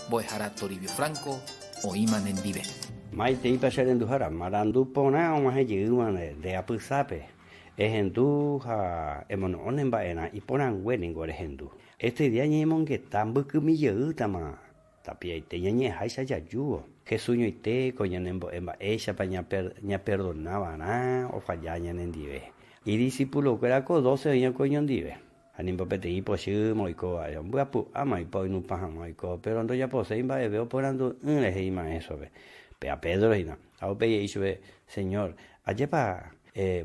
Mbo'ehára Toribio Franco oĩma nendive. Maiteípa che renduhára, marandu porã og̃uahẽ jeýva nde apysápe, ehendu ha emono'õ ne mba'erã iporãngue ningo rehendu. Este día ñañemongeta mbykymi jeýtama tapiaite ñañe'ẽháicha jajúvo. Jesús ñoite ko ñanembo'e mba'éichapa ñaperdona va'erã ofalla ñanendive. Idisipulokuéra ko dóse oĩva ko oñondive. Ha nimbo peteĩ pochýma oiko va'e, ombyapu'áma ipo oinupã hag̃ua oiko, péro ndojaposéi mba'eve oporandu'ỹ rehe imaéstrope. Péva Pedro hína. Ha upéi he'i chupe, Señor, ajépa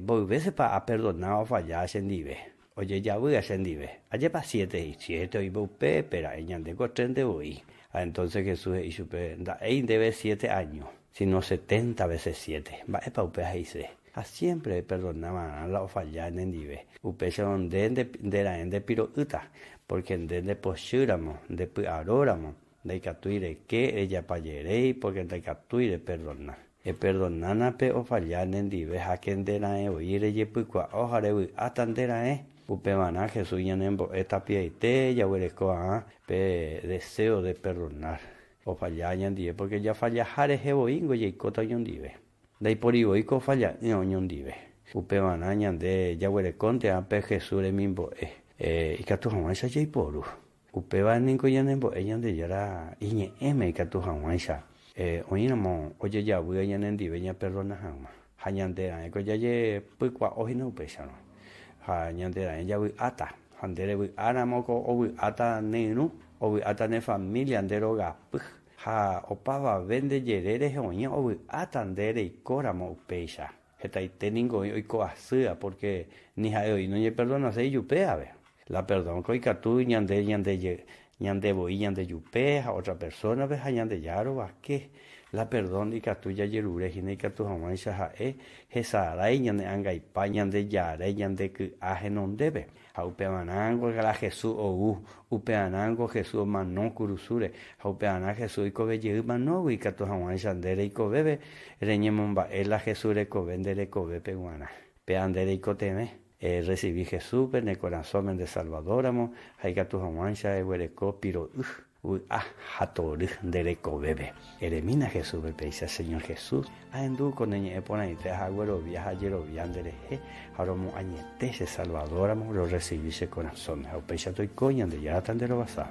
mboy vésepa aperdonáva ofalla chendive? Ojejavýva chendive. Ajépa siete he'i, siete oĩve upépe ra'e, ñande ko trénte voi. Ha entónse Jesús he'i chupe, Nda'éi ndéve siete año, síno setenta vése siete. Mba'épa upéva he'ise? Ha siémpre eperdona va'erã la ofalla nendive. Upéicharõ nde nde raẽ ndepiro'ýta, pórke nde ndepochýramo, ndepy'aróramo, ndaikatúi reke rejapajeréi pórke ndaikatúi reperdona. Eperdonána pe ofalla nendive háke nde raẽ voi rejepykua'o ha revy'áta nde raẽ. Upevarã Jesús ñanembo'e tapiaite jaguereko va'erã pe deséo de perdonar ofalla ñandive, pórke jafallaha rehe voíngo jaikóta oñondive. Ndaipóri voi ko falla'ỹ oñondive. Upevarã ñande jaguerekónte'ã pe Jesús remimbo'e ikatu hag̃uáicha jaiporu. Upéva niko ñanembo'e Ñandejára iñe'ẽme ikatu hag̃uáicha oĩramo ojejavýva ñanendive ñaperdona hag̃ua. Ha ñande raẽko jajepykua'o hína upéicharõ. Ha ñande raẽ javy'áta. Ha nde revy'áramo ko ovy'áta ne irũ, ovy'áta ne familia, nde rogapy. Ha opavave nde jere rehe oĩ ovy'áta nde reikóramo upéicha. Hetaite ningo oĩ oiko asýva pórke ni ha'e oĩ noñeperdonaséi ijupe ave. La perdón-ko ikatu ñande ñande ñande voi ñande jupe ha ótra persónape ha Ñandejára rovake. La perdón ikatu jajerure hína ikatu hag̃uáicha ha'e hesarái ñane angaipa ñande jare ñande ky'a henondépe. Ha upevarãngo la Jesús ou, upearãngo Jesús omano kurusúre, ha upearã Jesús oikove jey manógui ikatu hag̃uáicha nde reikovépe reñemomba'e la Jesús rekove nde rekovépe g̃uarã. Péva nde reikotevẽ, erresivi Jesúspe ne korasõme nde Salvador-ramo ha ikatu hag̃uáicha eguereko piro'y. Vy'a ha tory nde rekovépe. Eremína Jesúspe péicha, Señor Jesús, ahendu ko ne ñe'ẽ porãite ha aguerovia ha ajerovia nde rehe ha romoañete che Salvador ramo rorresivi che korasõme ha upéicha toiko Ñandejára ta nde rovasa.